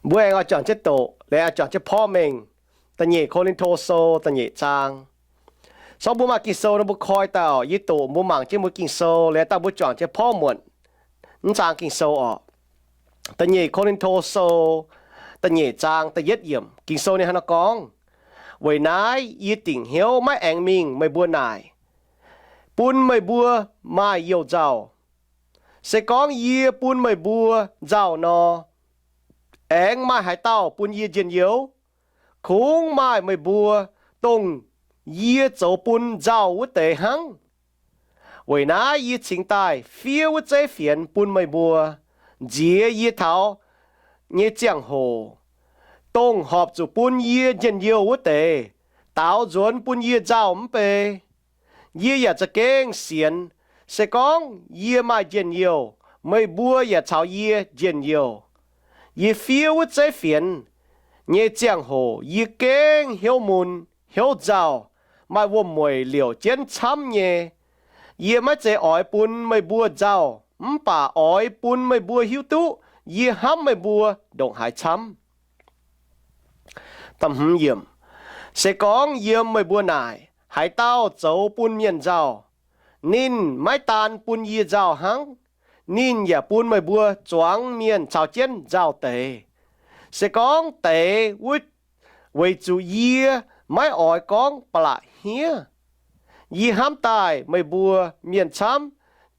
Mbuo aengx oix juangc jienv doqc, liuz oix juangc jienv porv mengh Da'nyeic Ko^lin^to Sou da'nyeic zaang. Sorng mbuo maaih Ging-Sou nor mbuo koi daaih oc. Yie doqc mbuo mangc jienv mbuo Ging-Sou, liuz daaih mbuo juangc jienv porv muonc mv zaang Ging-Sou oc. Da'nyeic Ko^lin^to Sou da'nyeic zaang da'yietv yiemc Ging-Sou ninh hnangv naaiv gorngv, Weic naaiv yie dingc hnyouv maiv aengx mingh meih mbuo naaic, bun meih mbuo maaih youh nzauh. Se gorngv yie bun meih mbuo nzauh nor, aengx maaih haaix dauh bun yie njien-youh? Kungx maaih meih mbuo, dongh yie zoux bun nzauh wuov deix hnangv. Weic naaiv yie cingx daaih fiev wuov zeiv fienx bun meih mbuo, nziex yie taux nyei ziangh hoc, dongh horpc zuqc bun yie njien-youh wuov deix daaux nzuonx bun yie nzauh mv bei. Yie yaac za'gengh sienx, se gorngv yie maaih njien-youh, meih mbuo yaac caux yie njien-youh. Yie fiev wuov zeiv fienx nyei ziangh hoc yie gengh hnyouv mun, hnyouv nzauh, maaih wuom-mueic liouc jienv camv nyei. Yie maiv zeiz oix bun meih mbuo nzauh, mv baac oix bun meih mbuo hiuv duqv yie hnamv meih mbuo ndongc haaix camv. Se gorngv yiem meih mbuo naaic haaix dauh zoux bun mienh nzauh, ninh maiv daan bun yie nzauh hnangv, ninh yaac bun meih mbuo zuangx mienh caux jienv nzauh deix. Se gorngv deix wuov, weic zuqc yie maiv oix gorngv ba'laqc hniev. Yie hnamv daaih meih mbuo mienh camv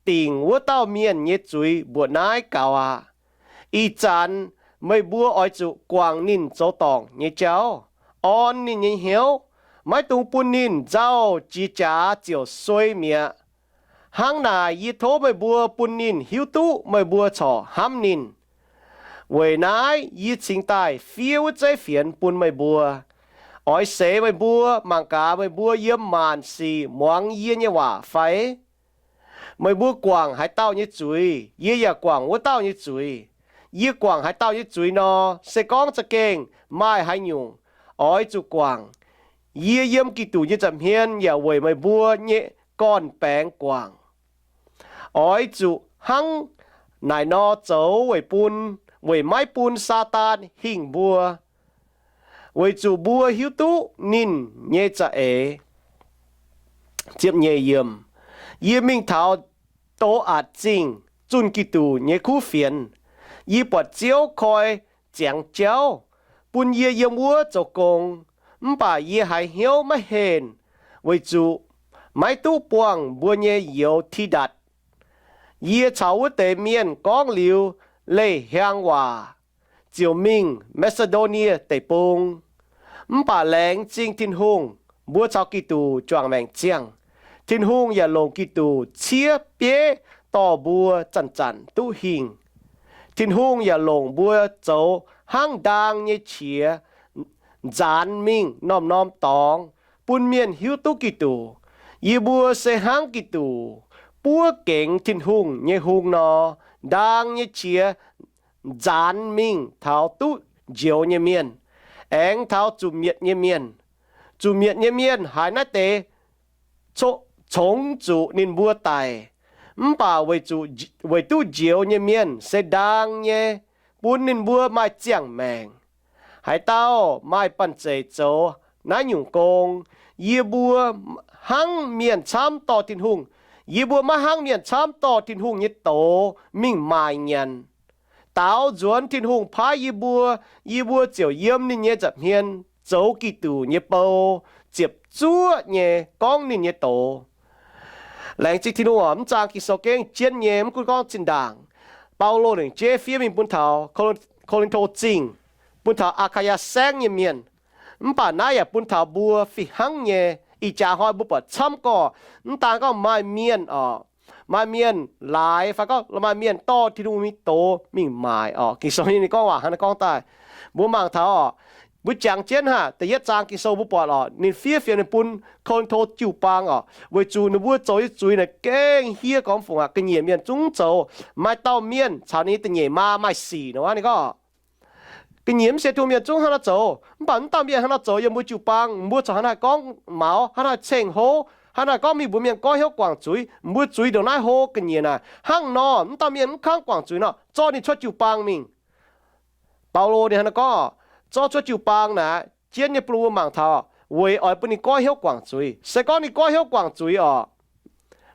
dingc wuov dauh mienh nyei zuiz mbuoqc naaiv gaux aqv. Ih zanc meih mbuo oix zuqc guangc ninh zoux dorngc nyei jauv, orn ninh nyei hnyouv, maiv dungx bun ninh nzauh jiex jaax ziouc suei mi'aqv. Hnangv naaic yie tov meih mbuo bun ninh hiuv duqv meih mbuo corc hnamv ninh. Weic naaiv yie cingx daaih fiev wuov zeiv fienx bun meih mbuo. Oix seix meih mbuo mangc gaax meih mbuo yiem maanc sic muangx yie nyei waac fai? Meih mbuo guangc haaix dauh nyei zuiz, yie yaac guangc wuov dauh nyei zuiz. Yie guangc haaix dauh nyei zuiz nor, se gorngv za'gengh maaih haaix nyungc oix zuqc guangc, yie yiem Giduc nyei nza'hmien yaac weic meih mbuo nyei gorn-baengx guangc. Oix zuqc hnangv naaic nor zoux weic bun, weic maiv bun Saadaan hingh mbuo, weic zuqc mbuo hiuv duqv ninh nyei za'eix. Yie mingh taux Doqv^atc Zingh zunh Giduc nyei kuv fienx. Yie buatc Ziouv koi ziangx jauv bun yie yiem wuov zoux gong, mv baac yie haiz hnyouv maiv henh, weic zuqc maiv duqv buangh mbuo nyei youz Tidatc. Yie caux wuov deix mienh gorngv liuz leih hiaang waac, ziouc mingh Maa^si^ndo^nie Deic-Bung. Mv baac laengz zingh Tin-Hungh, mbuo caux Giduc juangc maengc ziangh. Tin-Hungh yaac longc Giduc ciev bieiv dorh mbuo zanc-zanc duqv hingh. Tin-Hungh yaac longc mbuo zoux hnangv ndaang nyei qiex nzaanx mingh norm-norm dorngx bun mienh hiuv duqv Giduc. Yie mbuo se hnangv Giduc buov gengx Tin-Hungh nyei hung nor, ndaang nyei qiex nzaanx mingh taux duqv njoux nyei mienh, aengx taux zuqc mietc nyei mienh. Zuqc mietc nyei mienh haiz naaiv deix congx zuqc ninh mbuo daic, mv baac weic duqv njoux nyei mienh se ndaang nyei bun ninh mbuo maaih ziangh maengc. Haaix dauh maaih banh zeic zoux naaiv nyungc gong, yie mbuo hnangv mienh camv dorh Tin-Hungh. Yie mbuo maiv hnangv mienh camv dorh Tin-Hungh nyei doz mingh maaic nyanc. Daaux nzuonx Tin-Hungh paaiv yie mbuo, yie mbuo ziouc yiem ninh nyei nza'hmien zoux Giduc nyei bou, ziepc zuoqv nyei gorngv ninh nyei doz. Laengz zingh Tin-Hungh oc. Mv zaang Ging-Sou gengh jienv nyei, mv gunv gorngv zinh ndaangc Baulo lengc jeiv fiev mingh bun taux Ko^lin^to Zingh, bun taux Aa^kaa^yaa Saengv nyei mienh. Mv baac naaiv yaac bun taux mbuo fih hnangv nyei. Ih jaax hnoi mbuo buatc camv gorqv, mv daan gorngv maaih mienh oc, maaih mienh laaix fai gorngv maaih mienh dorh Tin-Hungh nyei doz mingh maaic oc. Ging-Sou nyei ninh gorngv waac hnangv naaiv gorngv daaih. Mbuo mangc taux oc, mbuo jangx jienv haah, da'yietv zaang Ging-Sou mbuo buatc oc, ninh fiev fienx ninh bun Ko^lin^to jiu-baang oc, weic zuqc ninh mbuo zoux nyei zuiz naaic gengh hieh gormx fungc aqv. Ga'nyiec mienh zungv zoux. Maaih dauh mienh caux ninh da'nyeic maa maaih sic nor, ninh gorngv, ga'nyiec mv sienx Tin-Hungh mienh zungv hnangv naaiv zoux, mv baac mv dauh mienh hnangv naaiv zoux yiem mbuo jiu-baang, mbuo corc hnangv naaiv gorngv maux, hnangv naaiv ceng-houv, hnangv naaiv gorngv mingh mbuox mienh goiv hnyouv guangc zuiz, mbuo zuiz ndongc naaiv hlo. Ga'nyiec naaic hnangv nor, mv dauh mienh mv kangv guangc zuiz nor, zorqv ninh cuotv jiu-baang mingh. Baulo ninh hnangv naaiv gorngv, zorqv cuotv jiu-baang naaic, jienv nyei bun mbuo mangc taux, weic oix bun ninh goiv hnyouv guangc zuiz. Se gorngv ninh goiv hnyouv guangc zuiz orqc,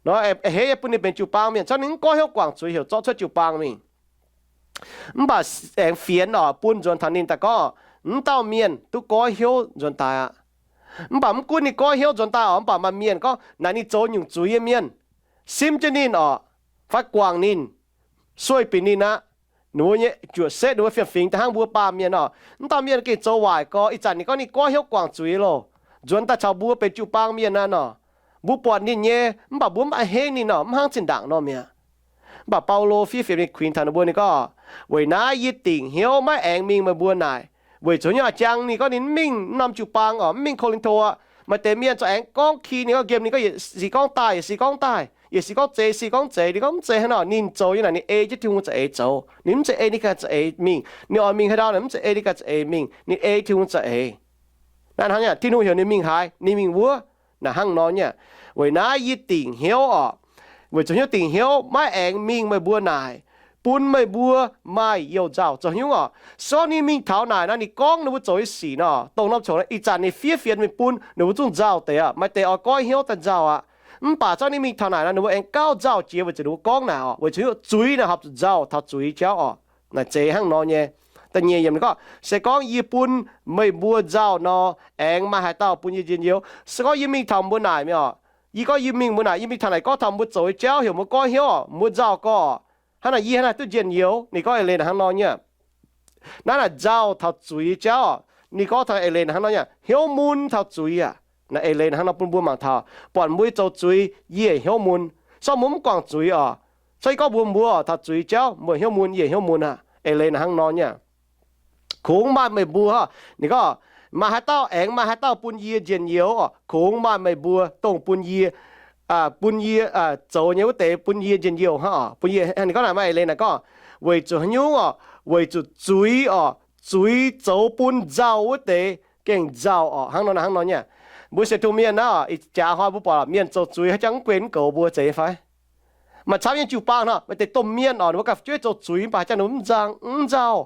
nor, a'hneiv nyei bun ninh benx jiu-baang mienh. Zorqv ninh mv goiv hnyouv guangc zuiz heuc zorqv cuotv jiu-baang mingh. Mv baac aengx fienx orqc, bun nzuonx taux ninh daaih gorngv, mv dauh mienh duqv goiv hnyouv nzuonx daaih aqv. Mv baac mv gunv ninh goiv hnyouv nzuonx daaih orqc, mv baac maaih mienh gorngv naaic ninh zoux nyungc zuiz nyei mienh, simv jienv ninh orqc, fai guangc ninh, sueih binc ninh aqv. Ninh mbuo nyei juoqc setv, ninh mbuo fiem-fingx daaih hnangv mbuo baamh mienh orqc. Mv dauh mienh gengh zoux waaic gorx, ih zanc ninh gorngv ninh goiv hnyouv guangc zuiz loh, nzuonx daaih caux mbuo benx jiu-baang mienh aqv nor. Mbuo buatc ninh nyei, mv baac mbuo mv a'hneiv ninh orqc, mv hnangv zinh ndaangc nor mi'aqv. Mv baac Baulo fiev fienx ninh kuinx taux ninh mbuo, ninh gorngv, weic naaiv yie dingc hnyouv maiv aengx mingh meih mbuo naaic. Weic zuqc hnyouv a'jang ninh gorngv ninh mv mingh norm jiu-baang orqc, mv mingh Ko^lin^to aqv. Maaih deix mienh zungv aengx gorngv ki ninh, gorngv nqemh ninh, gorngv yietc sic gorngv daaih, yietc sic gorngv daaih, yietc sic gorngv zeiz, sic gorngv zeiz. Ninh gorngv mv zeiz hnangv nor, ninh zoux nyei naaic ninh ei jienv Tin-Hungh za'eix zoux. Ninh mv zeiz ei ninh ganh za'eix mingh. Ninh oix mingh haaix ndau naaic mv zeiz ei ninh ganh za'eix mingh, ninh ei Tin-Hungh za'eix. Naaiv hnangv nyei, Tin-Hungh heuc ninh mingh haaix, ninh mingh wuov. Naaic hnangv nor nyei. Weic naaiv yie dingc hnyouv orqc, weic zuqc hnyouv dingc hnyouv maiv aengx mingh meih mbuo naaic, bun meih mbuo maaih youh nzauh. Zoux haaix nyungc orqc? Se gorngv ninh mingh taux naaic nor, ninh gorngv ninh mbuo zoux nyei sic nor, dongh norm qongx ih zanc ninh fiev fienx mingh bun ninh mbuo zungv nzauh deix aqv. Maaih deix oix goiv hnyouv daaih nzauh aqv. Mv baac se gorngv ninh mingh taux naaic nor, ninh mbuo aengx gauh nzauh jiex weic zuqc ninh mbuo gorngv naaic orqc, weic zuqc zuiz naaic horpc zuqc nzauh taux zuiz jauv orqc. Naaic zeiz hnangv nor nyei. Da'nyeic yiemc ninh gorngv, se gorngv yie bun meih mbuo nzauh nor, aengx maaih haaix dauh bun yie njien-youh? Se gorngv yie mingh taux mbuo naaic mingh orqc, yie gorngv yie mingh mbuo naaic, yie mingh taux naaic gorngv taux mbuo zoux nyei jauv heuc mbuo goiv hnyouv orqc, mbuo nzauh gorx, hnangv naaic yie hnangv naaic duqv njien-youh? Ninh gorngv eix leiz naaic hnangv nor nyei. Naaiv naaic nzauh taux zuiz jauv orqc, ninh gorngv taux eix leiz naaic hnangv nor nyei, hnyouv mun taux zuiz aqv. Naaiv eix leiz naaic hnangv nor bun mbuo mangc taux, buatc mbuo zoux zuiz yie hnyouv mun. Se gorngv mbuo mv guangc zuiz orqc, se gorngv mbuo mbuo taux zuiz jauv mbuo hnyouv mun, yie hnyouv mun aqv. Eix leiz naaic hnangv nor nyei. Kungx maaih meih mbuo, ninh gorngv, maaih haaix dauh, aengx maaih haaix dauh bun yie njien-youh orqc? Kungx maaih meih mbuo dongh bun yie, bun yie zoux nyei wuov deix bun yie njien-youh hnangv orqc. Bun yie, ninh gorngv naaic maaih eix leiz naaic gorngv, weic zuqc haaix nyungc orqc? Weic zuqc zuiz orqc, zuiz zoux bun nzauh wuov deix gengh nzauh orqc. Hnangv nor, hnangv nor nyei. Mbuo sienx Tin-Hungh mienh naaiv, ih jaax hnoi mbuo buatc mienh zoux zuiz haaix jangx mv guenx goux mbuo zeiz nyei fai? Maaih camv nyei jiu-baang nor, maaih deix domh mienh orqc, ninh mbuo ganh fu'jueiv zoux zuiz mv baac haaix jangx ninh mbuo mv nzauh, mv nzauh,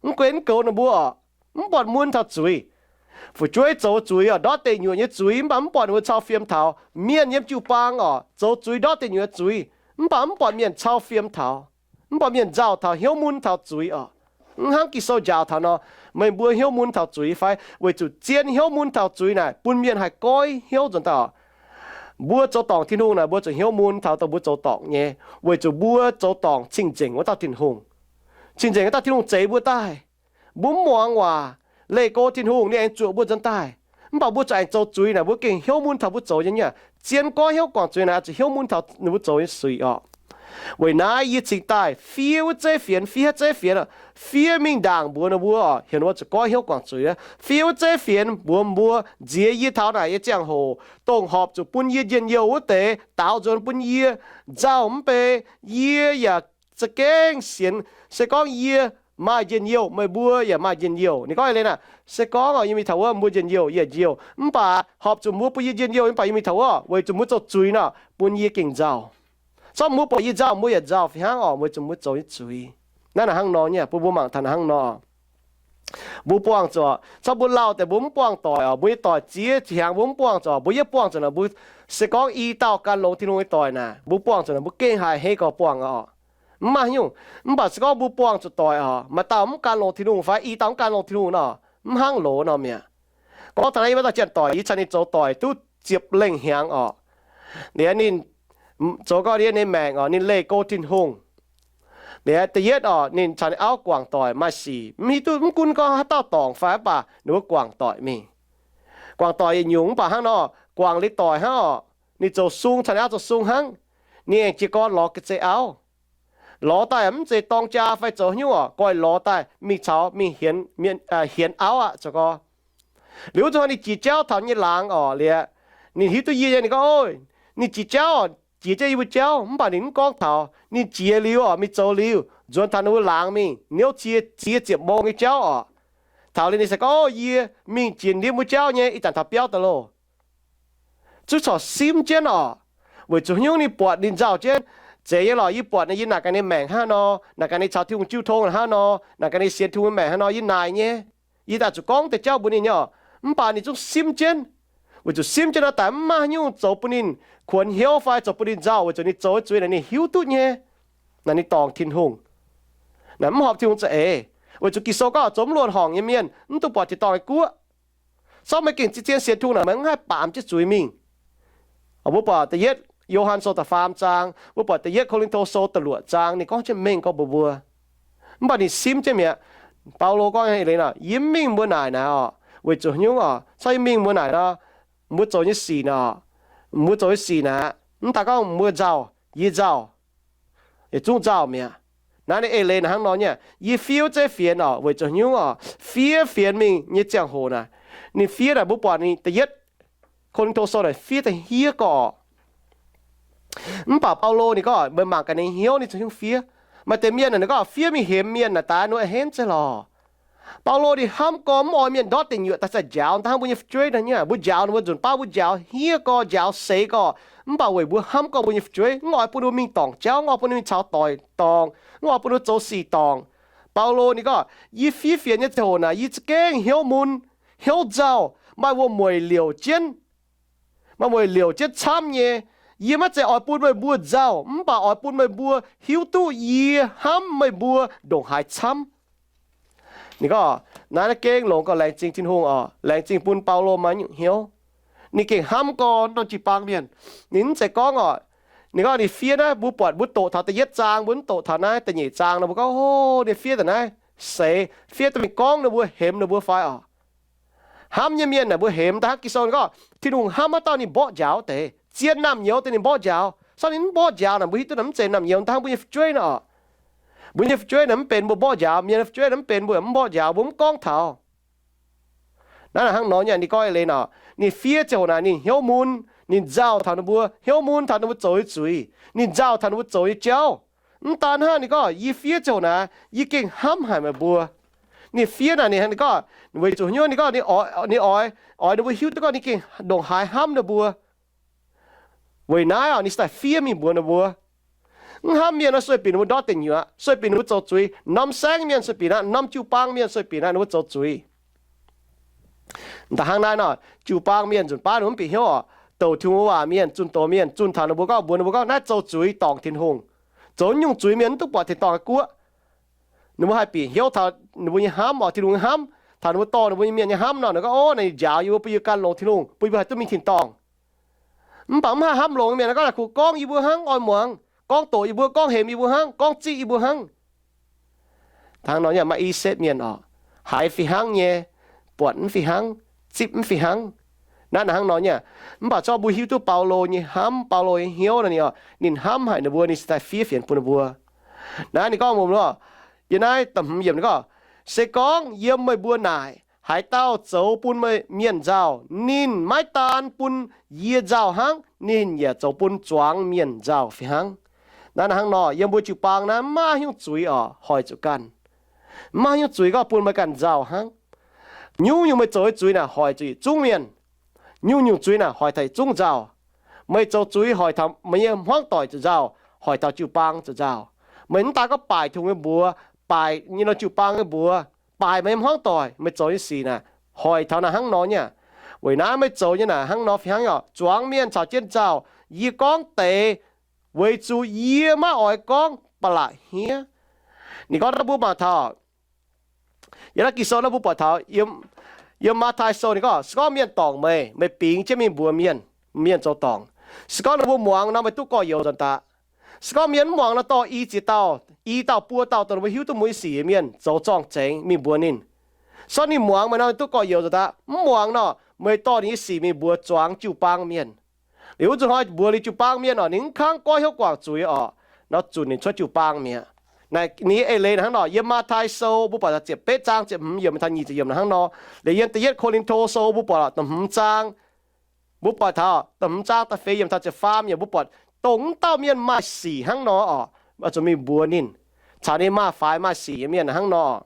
mv guenx mv goux ninh mbuo orqc, mv buatc mun taux zuiz. Fu'jueiv zoux zuiz orqc, ndortv deic nyuoqc nyei zuiz, mv baac mv buatc ninh mbuo cau fiem taux. Mienh yiem jiu-baang orqc, zoux zuiz ndortv deic nyuoqc nyei zuiz, mv baac mv buatc mienh cau fiem taux, mv buatc mienh nzauh taux, hnyouv mun taux zuiz orqc. Mv hnangv Ging-Sou njaaux taux nor, meih mbuo hnyouv mun taux zuiz fai? Weic zuqc zien hnyouv mun taux zuiz naaic bun mienh haih goiv hnyouv nzuonx daaih orqc. Mbuo zoux dorngc Tin-Hungh naaic, mbuo zuqc hnyouv mun taux dongh mbuo zoux dorngc nyei, weic zuqc mbuo zoux dorngc cing-nzengc wuov dauh Tin-Hungh. Cing-nzengc wuov dauh Tin-Hungh zeix mbuo daaih. Mbuo mv muangx waac, leih go Tin-Hungh, ninh aengx zuoqc mbuo nzuonx daaih. Mv baac mbuo zuqc aengx zoux zuiz naaic, mbuo gengh hnyouv mun taux mbuo zoux nyei. Zien goiv hnyouv guangc zuiz naaic zuqc hnyouv mun taux ninh mbuo zoux nyei sic orqc. Weic naaiv yie cingx daaih fiev wuov zeiv fienx, fiev zeiv fienx, fiev mingh ndaangc mbuox ninh mbuo orqc, heuc ninh mbuo zuqc goiv hnyouv guangc zuiz. Fiev wuov zeiv fienx mbuox mbuo, nziex yie taux naaic nyei ziangh hoc, dongh horpc zuqc bun yie njien-youh wuov deix daaux nzuonx bun yie nzauh mv bei. Yie yaac za'gengh sienx, se gorngv yie maaih njien-youh, meih mbuo yaac maaih njien-youh. Ninh gorngv eix leiz naaic, se gorngv yie mingh taux wuov mbuo njien-youh, yie njien-youh, mv baac horpc zuqc mbuo bun yie njien-youh, mv baac yie mingh taux wuov weic zuqc mbuo zoux zuiz nor, bun yie gengh nzauh. Corc mbuo buatc yie nzauh, mbuo yaac nzauh fih hnangv orqc, weic zuqc mbuo zoux nyei zuiz. Naaiv naaic hnangv nor nyei, bun mbuo mangc taux naaic hnangv nor. Mbuo buangh zuqc, corc mbuo lauh deix mbuo mv buangh doic orqc, mbuo nyei doic ziex ziepc hnyangx mbuo mv buangh zuqc, mbuo yietv buangh zuqc naaic, mbuo se gorngv i dauh gan longx Tin-Hungh nyei doic naaic, mbuo buangh zuqc naaic mbuo gengh haih hei gorx buangh orqc. Mv maaih nyungc. Mv baac se gorngv mbuo buangh zuqc doic orqc, maaih dauh mv gan longx Tin-Hungh fai i dauh mv gan longx Tin-Hungh nor, mv hnangv loz nor mi'aqv. Gorngv taux naaiv yie wuov dauh janx-doic, yie caux ninh zoux doic duqv ziepc lengh hnyangx orqc. Liuz ninh zoux gau ndie ninh maengc orqc, ninh leih go Tin-Hungh. Liuz da'yietv orqc, ninh caux ninh auv guangc doic maaih sic, mv hiuv duqv mv gunv gorngv haaix dauh dorngc fai mv baac ninh mbuo guangc doic mingh. Guangc doic yietc nyungc mv baac hnangv nor, guangc liuz doic hnangv orqc, ninh zoux sung, caux ninh auv zoux sung hnangv. Ninh aengx jiez gorn lorz ga'zei auv. Lorz daaih mv zeiz dorng jaa fai zoux haaix nyungc orqc, goiv lorz daaih mingh caux mingh hienx, hienx auv aqv zoux gau. Liuz wuov zanc ninh jiex jauv taux nyei laangz orqc, liuz ninh hiuv duqv yie nyei, ninh gorngv, Ov, ninh jiex jauv orqc, jiex jienv yie mbuo jauv, mv baac ninh mv gorngv taux. Ninh jiex liuz orqc, mingh zoux liuz, nzuonx taux ninh mbuo laangz mingh, niouv cie, cie ziepc mong nyei jauv orqc. Taux liuz ninh se gorngv, Ov, yie mingh jiex ndiev mbuo jauv nyei, ih zanc taux biauv daaih loh. Zuqc corc simv jienv orqc, weic zuqc haaix nyungc ninh buatc ninh nzauh jienv, Zeiz nyei lorqc, yie buatc naaic yie naaic gaax ninh maengc hnangv nor, naaic gaax ninh caux Tin-Hungh jiu tong hnangv nor, naaic gaax ninh sienx Tin-Hungh maengc hnangv nor, yie naaic nyei. Yie daaih zuqc gorngv deix jauv mbuox ninh nyei oc. Mv baac ninh zungv simv jienv, weic zuqc simv jienv nor daaih mv maaih haaix nyungc zoux bun ninh kuonx hnyouv fai zoux bun ninh nzauh, weic zuqc ninh zoux nyei zuiz naaic ninh hiuv duqv nyei. Naaic ninh dorngc Tin-Hungh. Naaic mv horpc Tin-Hungh za'eix, weic zuqc Ging-Sou gorngv zoux mv luonh horngc nyei mienh mv dungx buatc tin-dorngh nyei guoqv. Sortv meih gengh zien-zien sienx Tin-Hungh naaic, meih mv haih baamz jienv zuiz mingh. Mbuo buatc da'yietv Yo^han Sou da'faam zaang, mbuo buatc da'yietv Ko^lin^to Sou da'luoqc zaang, ninh gorngv jienv mengh gorngv mbuox mbuo. Mv baac ninh simv jienv mi'aqv. Baulo gorngv eix leiz nor, yie mv mingh mbuo naaic naaic oc, weic zuqc haaix nyungc oc, se yie mingh mbuo naaic nor, mbuo zoux nyei sic naaic, mbuo zoux nyei sic naaic, mv daaih gorngv mbuo nzauh, yie nzauh, yietc zungv nzauh mi'aqv. Naaiv ninh eix leiz naaic hnangv nor nyei, yie fiev zeiv fienx oc, weic zuqc haaix nyungc oc, fiev fienx mingh nyei ziangh hoc naaic, ninh fiev naaic mbuo buatc ninh da'yietv Ko^lin^to Sou naaic fiev da'hiev gorx. Mv baac Baulo ninh gorngv meih mangc gaax ninh hnyouv ninh zoux hnyouv fiev. Maaih deix mienh naaic ninh gorngv fiev mingh hemx mienh naaic daaih nor henv zeiz lorqc. Baulo ninh hnamv gorngv mv oix mienh ndortv deic nyuoqc daaih za'gengh njaaux dangh mbuo nyei fu'jueiv nor nyei. Mbuo njaaux ninh mbuo nzunc baav mbuo njaaux hniev gorx njaaux seix gorx, mv baac weic mbuo hnamv gorngv mbuo nyei fu'jueiv, mv oix bun ninh mingh dorngc jauv, mv oix bun ninh mingh caux doic dorngc, mv oix bun ninh zoux sic dorngc. Baulo ninh gorngv, yie fiev fienx nyei ziangh hoc naaic yie za'gengh hnyouv mun, hnyouv nzauh, maaih wuom-mueic liouc jienv, maaih wuom-mueic liouc jienv camv nyei. Yie maiv zeiz oix bun meih mbuo nzauh, mv baac oix bun meih mbuo hiuv duqv yie hnamv meih mbuo ndongc haaix camv. Ninh gorngv naaiv, naaiv gengh longx gorx, laengz zingh Tin-Hungh oc, laengz zingh bun Baulo maaih nyungc hnyouv. Ninh gengh hnamv gorngv norm jiu-baang mienh. Ninh mv zeiz gorngv oc, ninh gorngv ninh fiev naaiv, mbuo buatc mbuo doqc taux da'yietv zaang, mbuo mv doqc taux naaiv da'nyeic zaang nor, mbuo gorngv, o, ninh fiev daaih naaiv seix, fiev daaih mingh gorngv ninh mbuo, hemx ninh mbuo fai oc. Hnamv nyei mienh naaic mbuo hemx daaih hnangv Ging-Sou gorngv, Tin-Hungh hnamv haaix dauh ninh mborqv njaaux deix, zien naamh nyouz deix ninh mborqv njaaux. Sortv ninh mv mborqv njaaux naaic, mbuo hiuv duqv naaic mv zeiz naamh nyouz daaih hnangv mbuo nyei fu'jueiv nor oc. Mbuo nyei fu'jueiv naaic mv benx mbuo mborqv njaaux, mienh nyei fu'jueiv naaic mv benx mbuo mv mborqv njaaux, mbuo mv gorngv taux. Naaiv naaic hnangv nor nyei, ninh gorngv eix leiz nor, ninh fiev ziangh hoc naaic ninh hnyouv mun, ninh nzauh taux ninh mbuo, hnyouv mun taux ninh mbuo zoux nyei zuiz, ninh nzauh taux ninh mbuo zoux nyei jauv. Mv daan hnangv, ninh gorngv, yie fiev ziangh hoc naaic yie gengh hnamv haic meih mbuo. Ninh fiev naaic ninh gorngv, weic zuqc haaix nyungc ninh gorngv, ninh oix, oix ninh mbuo hiuv duqv gorngv ninh gengh ndongc haaix hnamv ninh mbuo. Weic naaiv oc, ninh cingx daaih fiev mingh mbuox ninh mbuo. Mv hnamv mienh nor sueih bieqc ninh mbuo ndortv deic nyuoqc, sueih bieqc ninh mbuo zoux zuiz. Norm saengv mienh sueih bieqc aqv, norm jiu-baang mienh sueih bieqc aqv, ninh mbuo zoux zuiz. Da'hnangv naaiv nor, jiu-baang mienh nzunc baav ninh mv bieqc hnyouv oc, douc Tin-Hungh waac mienh, zunh doz mienh, zunh taux ninh mbuo gorngv mbuox ninh mbuo gorngv naaiv zoux zuiz dorngc Tin-Hungh, zoux nyungc zuiz mienh mv duqv buatc tin-dorngh nyei guoqv. Ninh mbuo haih bieqc hnyouv taux ninh mbuo nyei hnamv oc, Tin-Hungh nyei hnamv, taux ninh mbuo dorh ninh mbuo nyei mienh nyei hnamv nor, ninh gorngv, ov, naaic ninh njaaux yie mbuo, bun yie ganh longx Tin-Hungh, bun yie mbuo haih duqv mingh tin-dorngh. Mv baac mv haih hnamv longx nyei mienh, ninh gorngv naaic kungx gorngv yie mbuo hnangv, oix muangx, gorngv doqc yie mbuo, gorngv hemx yie mbuo hnangv, gorngv ziqv yie mbuo hnangv. Hnangv nor nyei maaih i setv mienh oc, haiz fih hnangv nyei, buatc mv fih hnangv, zipv mv fih hnangv. Naaiv hnangv nor nyei. Mv baac zorqv mbuo hiuv duqv Baulo nyei hnamv, Baulo nyei hnyouv nor, ninh, ninh hnamv haic ninh mbuo, ninh cingx daaih fiev fienx bun ninh mbuo. Naaiv ninh gorngv mbuox, yiem naaiv da'hmz yiemc ninh gorngv, se gorngv yiem meih mbuo naaic haaix dauh zoux bun mienh nzauh, ninh maiv daan bun yie nzauh hnangv, ninh yaac zoux bun zuangx mienh nzauh fih hnangv. Naaiv hnangv nor, yiem mbuo jiu-baang naaiv maiv maaih haaix nyungc zuiz oc, hoic zuqc ganh. Maiv maaih haaix nyungc zuiz gorngv bun meih ganh nzauh hnangv. Nyungc-nyungc meih zoux nyei zuiz naaic hoic zuqc yietc zungv mienh. Nyungc-nyungc zuiz naaic hoic taux yietc zungv nzauh. Meih zoux zuiz hoic taux meih nyei hmuangv doic zuqc nzauh, hoic taux jiu-baang zuqc nzauh. Meih mv daan gorngv baaic Tin-Hungh nyei mbuox, baaic nyei nor jiu-baang nyei mbuox, baaic meih nyei hmuangv doic, meih zoux nyei sic naaic, hoic taux naaiv hnangv nor nyei aqv. Weic naaiv meih zoux nyei naaic hnangv nor fih hnangv oc, zuangx mienh caux jienv nzauh. Yie gorngv deix weic zuqc yie maiv oix gorngv ba'laqc hniev. Ninh gorngv naaiv mbuo mangc taux, yiem naaiv Ging-Sou naaiv mbuo buatc taux, yiem Matv^taai Sou ninh gorngv, se gorngv mienh dorngc meih, meih bingx jienv mingh mbuox mienh, mienh zoux dorngc. Se gorngv ninh mbuo muangx nor, meih duqv gorx-youz nzuonx daaih. Se gorngv mienh mv muangx nor, dorh i ziex dauh, i dauh buo dauh dongh ninh mbuo hiuv duqv mueiz sic nyei mienh zoux zorng-zengx mingh mbuox ninh. Se gorngv ninh muangx meih nor, meih duqv gorx-youz nzuonx daaih. Mv muangx nor, meih dorh ninh nyei sic mingh mbuox zuangx jiu-baang mienh. Liuz wuov nzunc hnoi mbuox liuz jiu-baang mienh oc, ninh mv kangv goiv hnyouv guangc zuiz oc, nor zunc ninh cuotv jiu-baang mi'aqv. Naaic ninh nyei eix leiz naaic hnangv nor, yiem Matv^taai Sou mbuo buatc ziepc betv zaang ziepc hmz yiemc taux nyic ziepc yiemc naaic hnangv nor. Liuz yiem da'yietv Ko^lin^to Sou mbuo buatc da'hmz zaang, mbuo buatc taux da'hmz zaang da'feix yiemc taux ziepc faam yiemc mbuo buatc dongh wuov dauh mienh maaih sic hnangv nor oc, zuqc mingh mbuox ninh, caux ninh maaih faix maaih sic nyei mienh hnangv nor.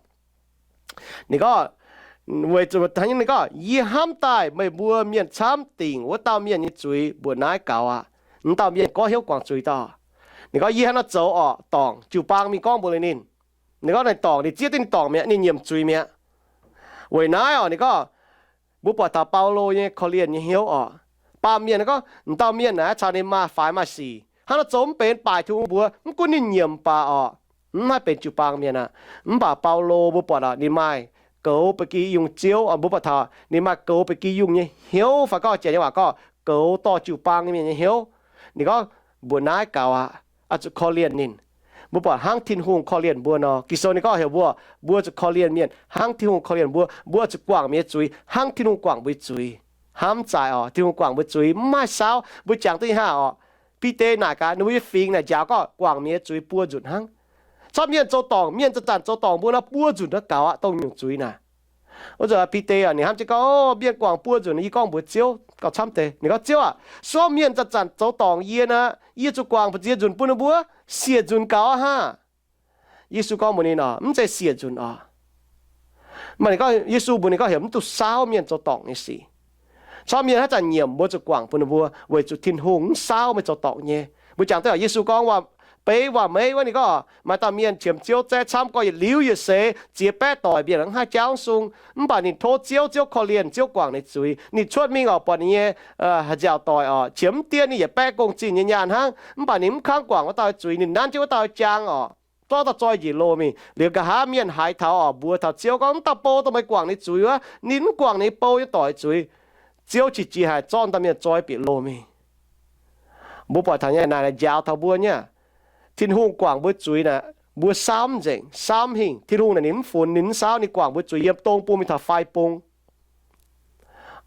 Ninh gorngv, weic zuqc ninh gorngv, yie hnamv daaih meih mbuo mienh camv dingc wuov dauh mienh nyei zuiz mbuoqc naaiv gaux aqv. Wuov dauh mienh goiv hnyouv guangc zuiz dauh. Ninh gorngv, Yie hnangv naaiv zoux orqc, dorngc jiu-baang mingh gorngv mbuox ninh. Ninh gorngv ninh dorngc, ninh zieqv duqv ninh dorngc mi'aqv, ninh nyiemc zuiz mi'aqv. Weic naaiv orqc, ninh gorngv, mbuo buatc taux Baulo nyei korv-lienh nyei hnyouv orqc. Baamh mienh gorngv, M'dauh mienh naaiv caux ninh maaih faix maaih sic, hnangv naaiv zoux mv benx, baaic Tin-Hungh mbuox, mv gunv ninh nyiemc baac orqc, mv haih benx jiu-baang mienh aqv. Mv baac Baulo mbuo buatc orqc, ninh maaih goux ba'gi yungh Ziouv, mbuo buatc taux ninh maaih goux ba'gi yungh nyei hnyouv fai gorngv janx nyei waac gorngv goux dorh jiu-baang nyei mienh nyei hnyouv. Ninh gorngv, Mbuox naaiv gaux aqv, oix zuqc korv-lienh ninh. Mbuo buatc hnangv Tin-Hungh korv-lienh mbuo nor. Ging-Sou ninh gorngv heuc mbuo, mbuo zuqc korv-lienh mienh hnangv Tin-Hungh korv-lienh mbuo. Mbuo oix zuqc guangc mienh nyei zuiz hnangv Tin-Hungh guangc mbuo nyei zuiz. Hnamv zaaix orqc, Tin-Hungh guangc mbuo zuiz mv maaih saauv. Mbuo jangx duqv nyei hnangv orqc, Bide naaic gaax ninh mbuo nyei fingx naaic njaaux gorngv guangc mienh nyei zuiz buo nzunc hnangv. Camv mienh zoux dorngc, mienh zanc-zanc zoux dorngc mbuo nor, buo nzunc naaiv gaux aqv, dongh nyungc zuiz naaic. Wuov zanc Bide ninh hnamv jienv gorngv, Mienh guangc buo nzunc, yie gorngv mbuox Ziouv gauh camv deix. Ninh gorngv, Ziouv aah, se gorngv mienh zanc-zanc zoux dorngc yie nor, yie zuqc guangc mbu'ziex nzunc bun ninh mbuo? Siec nzunc gaux aqv haah? Yesu gorngv mbuox ninh orqc, Mv zeiz siec nzunc orqc. Maaih ninh gorngv, Yesu mbuox ninh gorngv heuc mv duqv saauv mienh zoux dorngc nyei sic. Camv mienh haaix zanc nyiemc mbuo zuqc guangc bun ninh mbuo, weic zuqc Tin-Hungh mv saauv meih zoux dorngc nyei. Mbuo jangx duqv Yesu gorngv waac-beiv waac-meiv wuov, ninh gorngv, Maaih dauh mienh qiemx Ziouv zaeqv camv gorx yietc liuz yietc seix ziex baeqv doic mienh mv haih jaauv sung. Mv baac ninh tov Ziouv, Ziouv korv-lienh, Ziouv guangc ninh zuiz. Ninh cuotv mingh orqc, buatc ninh nyei haaix nziaauc doic orqc, qiemx mv dien ninh yietc baeqv gong-zinh nyei nyaanh hnangv, mv baac ninh mv kangv guangc wuov dauh zuiz. Ninh nanv jienv wuov dauh jaang orqc, zorqv dauh zoi njiec loh mingh. Liuz nqa'haav mienh haiz taux orqc, mbuox taux Ziouv gorngv, Mv dauh bou dongh meih guangc ninh zuiz wuov, ninh mv guangc ninh bou nyei doic zuiz. Ziouv qiex jiez haic, zorqv dauh mienh zoi bieqc loh mingh. Mbuo buatc taux nyei naaic njaaux taux mbuo nyei aqv. Tin-Hungh guangc mbuo zuiz naaic, mbuo saauv mv nzengc, saauv mv hingh. Tin-Hungh naaic ninh mv funx, ninh mv saauv, ninh guangc mbuo zuiz yiem dong bung mingh taux fai bung.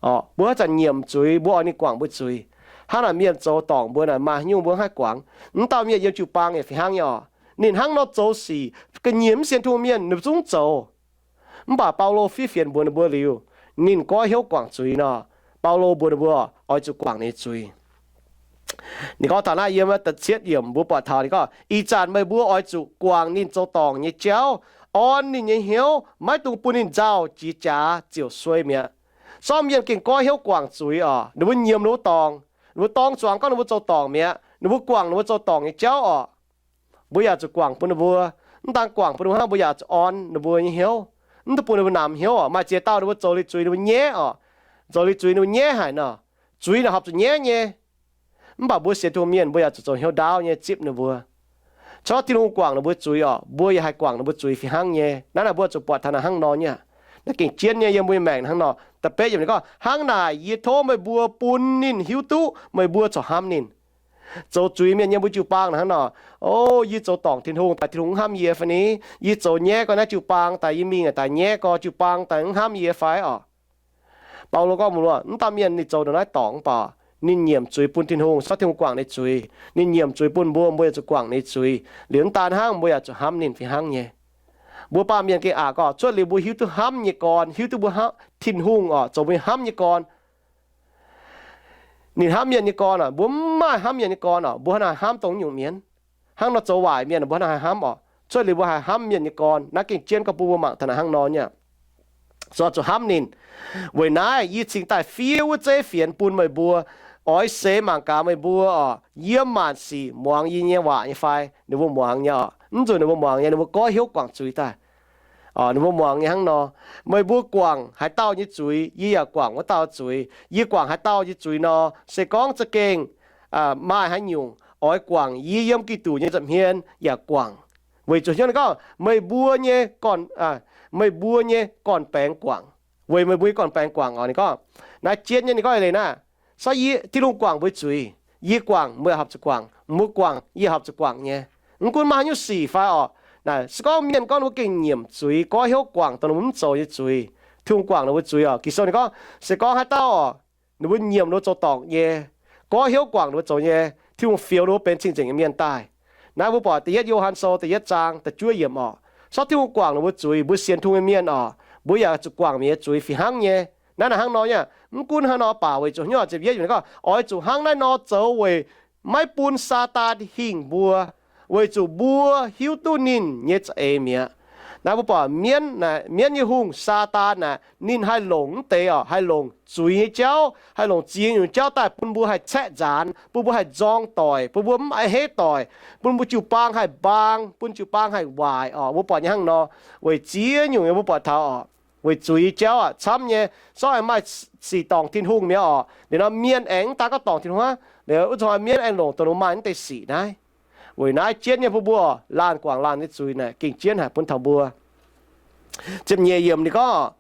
Orqc, mbuo haaix zanc nyiemc zuiz, mbuo oix ninh guangc mbuo zuiz. Hnangv naaic mienh zoux dorngc mbuo naaic, maaih haaix nyungc mbuo haih guangc? Mv dauh mienh yiem jiu-baang yaac fih hnangv nyei orqc. Ninh hnangv nor zoux sic, ga'nyiec mv sienx Tin-Hungh mienh ninh zungv zoux. Mv baac Baulo fiev fienx mbuox ninh mbuo liuz, ninh goiv hnyouv guangc zuiz nor, Baulo mbuox ninh mbuo oix zuqc guangc ninh nyei zuiz. Ninh gorngv taux naaiv yiem da'cietv yiemc mbuo buatc taux ninh gorngv, Ih zanc meih mbuo oix zuqc guangc ninh zoux dorngc nyei jauv, orn ninh nyei hnyouv, maiv dungx bun ninh nzauh jiex jaax ziouc suei mi'aqv. Sorng mienh gengh goiv hnyouv guangc zuiz orqc, ninh mbuo nyiemc ninh mbuo dorngc, ninh mbuo dorng zuangx gorngv ninh mbuo zoux dorngc mi'aqv, ninh mbuo guangc ninh mbuo zoux dorngc nyei jauv orqc. Mbuo yaac zuqc guangc bun ninh mbuo. Mv daan guangc bun ninh mbuo hnangv, mbuo yaac zuqc orn ninh mbuo nyei hnyouv, mv dungx bun ninh mbuo namx hnyouv orqc. Maaih ziex dauh ninh mbuo zoux liuz zuiz ninh mbuo nyaiv orqc, zoux liuz zuiz ninh mbuo nyaiv haic nor, zuiz naaic horpc zuqc nyaiv nyei. Mv baac mbuo sienx Tin-Hungh mienh mbuo yaac zuqc zoux hnyouv ndaauv nyei zipv ninh mbuo. Corc Tin-Hungh guangc ninh mbuo zuiz orqc, mbuo yaac haih guangc ninh mbuo zuiz fih hnangv nyei. Naaiv naaic mbuo zuqc buatc taux naaic hnangv nor nyei aqv. Naaiv gengh jienv nyei yiem mbuo nyei maengc hnangv nor. Da'betv yiemc ninh gorngv, Hnangv naaic yie tov meih mbuo bun ninh hiuv duqv meih mbuo corc hnamv ninh. Zoux zuiz mienh yiem mbuo jiu-baang naaic hnangv nor, O, yie zoux dorngc Tin-Hungh daaih Tin-Hungh mv hnamv yie fai ni? Yie zoux nyaiv gorx naaiv jiu-baang daaih, yie mingh daaih nyaiv gorx jiu-baang daaih mv hnamv yie fai orqc? Baulo gorngv mbuox mv dauh mienh ninh zoux ndongc naaiv dorngc mv baac ninh nyiemc zuiz bun Tin-Hungh, corc Tin-Hungh guangc ninh zuiz. Ninh nyiemc zuiz bun mbuo, mbuo yaac zuqc guangc ninh zuiz. Liuz mv daan hnangv, mbuo yaac zuqc hnamv ninh fih hnangv nyei. Mbuo baamh mienh gengh aqc gorx, cuotv liuz mbuo hiuv duqv hnamv nyei gorn, hiuv duqv mbuo hnamv Tin-Hungh orqc, zoux mbuo hnamv nyei gorn. Ninh hnamv mienh nyei gorn orqc, mbuo mv maaih hnamv mienh nyei gorn orqc, mbuo hnangv naaic hnamv dongh nyungc mienh. Hnangv nor zoux waaic mienh mbuo hnangv naaic haih hnamv orqc. Cuotv liuz mbuo haih hnamv mienh nyei gorn. Naaiv gengh jienv gorngv bun mbuo mangc taux naaic hnangv nor nyei aqv. Zuqc hnamv ninh. Weic naaiv yie cingx daaih fiev wuov zeiv fienx bun meih mbuo, oix seix mangc gaax meih mbuo orqc, yiem maanc sic muangx yie nyei waac nyei fai. Ninh mbuo muangx nyei orqc. Mv nzunc ninh mbuo muangx nyei, ninh mbuo goiv hnyouv guangc zuiz daaih. Orqc, ninh mbuo muangx nyei hnangv nor, Meih mbuo guangc haaix dauh nyei zuiz, yie yaac guangc wuov dauh zuiz. Yie guangc haaix dauh nyei zuiz nor, se gorngv za'gengh maaih haaix nyungc oix guangc yie yiem Giduc nyei nza'hmien yaac guangc. Weic zuqc hnyouv ninh gorngv, Meih mbuo nyei gorn, meih mbuo nyei gorn-baengx guangc. Weic meih mbuo nyei gorn-baengx guangc orqc. Ninh gorngv, naaiv jienv nyei ninh gorngv leiz naaiv, Sorng yie, Tin-Hungh guangc mbuo zuiz, yie guangc, mbuo horpc zuqc guangc, mbuo guangc, yie horpc zuqc guangc nyei. Mv gunv maaih haaix nyungc sic fai orqc, naaic se gorngv mienh gorngv ninh mbuo gengh nyiemc zuiz, goiv hnyouv guangc dongh ninh mbuo mv zoux nyei zuiz, Tin-Hungh guangc ninh mbuo zuiz orqc. Ging-Sou ninh gorngv, se gorngv haaix dauh orqc, ninh mbuo nyiemc ninh mbuo zoux dorngc nyei, goiv hnyouv guangc ninh mbuo zoux nyei, Tin-Hungh fioux ninh mbuo benx cing-nzengc nyei mienh daaih. Naaiv mbuo buatc da'yietv Yo^han Sou da'yietv zaang da'juov yiemc orqc. Sorng Tin-Hungh guangc ninh mbuo zuiz, mbuo sienx Tin-Hungh nyei mienh orqc, mbuo yaac zuqc guangc mi'aqv zuiz fih hnangv nyei. Naaiv naaic hnangv nor nyei. Mv gunv hnangv nor baac weic zuqc hnyouv ziepc yietv gorngv, oix zuqc hnangv naaiv nor zoux weic maiv bun Saadaan hingh mbuo, weic zuqc mbuo hiuv duqv ninh nyei za'eix mi'aqv. Naaiv mbuo buatc mienv, mienv nyei hungh, Saadaan naaic, ninh haih longc mv deix oc, haih longc zuiz nyei jauv, haih longc ziex nyungc jauv daaih bun mbuo haih caeqv nzaanx, bun mbuo haih nzorng doic, bun mbuo mv a'hneiv doic, bun mbuo jiu-baang haih mbaang, bun jiu-baang haih waaic oc. Mbuo buatc nyei hnangv nor, weic ziex nyungc nyei mbuo buatc taux oc, weic zuiz nyei jauv aqv, camv nyei, sortv aengx maaih sic dorngc Tin-Hungh mi'aqv oc. Liuz nor mienh aengx mv daan gorngv dorngc Tin-Hungh aqv, liuz wuov zuqc mienv aengx longc dongh mbuo maaih mv deix sic naaiv. Weic naaiv jienv nyei bun mbuo laanh guangc laanh nyei zuiz naaic gengh jienv haic bun taux mbuo. Ziepc nyeic yiemc ninh gorngv,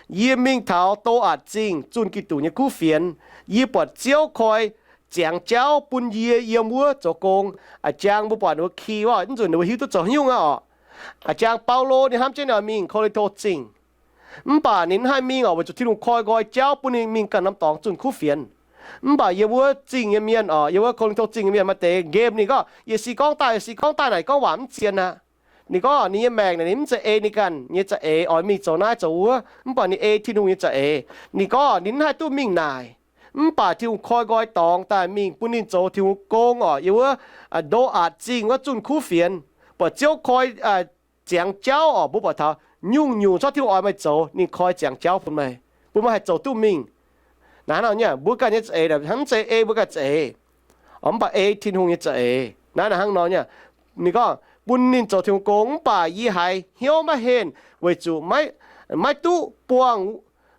yie mingh taux Doaatc Zingh zunh Giduc nyei kuv fienx, yie buatc Ziouv koi ziangx jauv bun yie yiem wuov zoux gong. A'jang mbuo buatc ninh mbuo ki wuov, mv nzunc ninh mbuo hiuv duqv zoux haaix nyungc aqv oc. A'jang Baulo ninh hnamv jienv ninh oix mingh Ko^lin^to Zingh, mv baac ninh mv haih mingh oc, weic zuqc Tin-Hungh koi nqoi jauv bun ninh mingh ganh norm dorngx zunh kuv fienx. Mv baac yiem wuov zingh nyei mienh oc, yiem wuov Ko^lin^to Zingh nyei mienh maaih deix nqemh ninh gorngv, yie se gorngv daaih, yie se gorngv daaih naaic, gorngv waac mv zien aqv. Ninh gorngv ninh nyei maengc naaic ninh mv zeiz ei ninh ganh nyei za'eix oix mingh zoux naaiv zoux wuov, mv baac ninh ei Tin-Hungh nyei za'eix. Ninh gorngv ninh mv haih duqv mingh naaic, mv baac Tin-Hungh koi nqoi dorngx daaih mingh bun ninh zoux Tin-Hungh gong oc, yiem wuov Doaatc Zingh wuov zunh kuv fienx, buatc Ziouv koi ziangx jauv oc. Mbuo buatc taux nyungc-nyungc cuotv Tin-Hungh oix meih zoux, ninh koi ziangx jauv bun meih, bun meih haih zoux duqv mingh. Naaiv hnangv nor nyei, mbuo ganh nyei za'eix hnangv mv zeiz ei mbuo ganh za'eix, mv baac ei Tin-Hungh nyei za'eix. Naaiv naaic hnangv nor nyei, ninh gorngv bun ninh zoux Tin-Hungh gong, mv baac yie haiz hnyouv maiv henh, weic zuqc maiv duqv buangh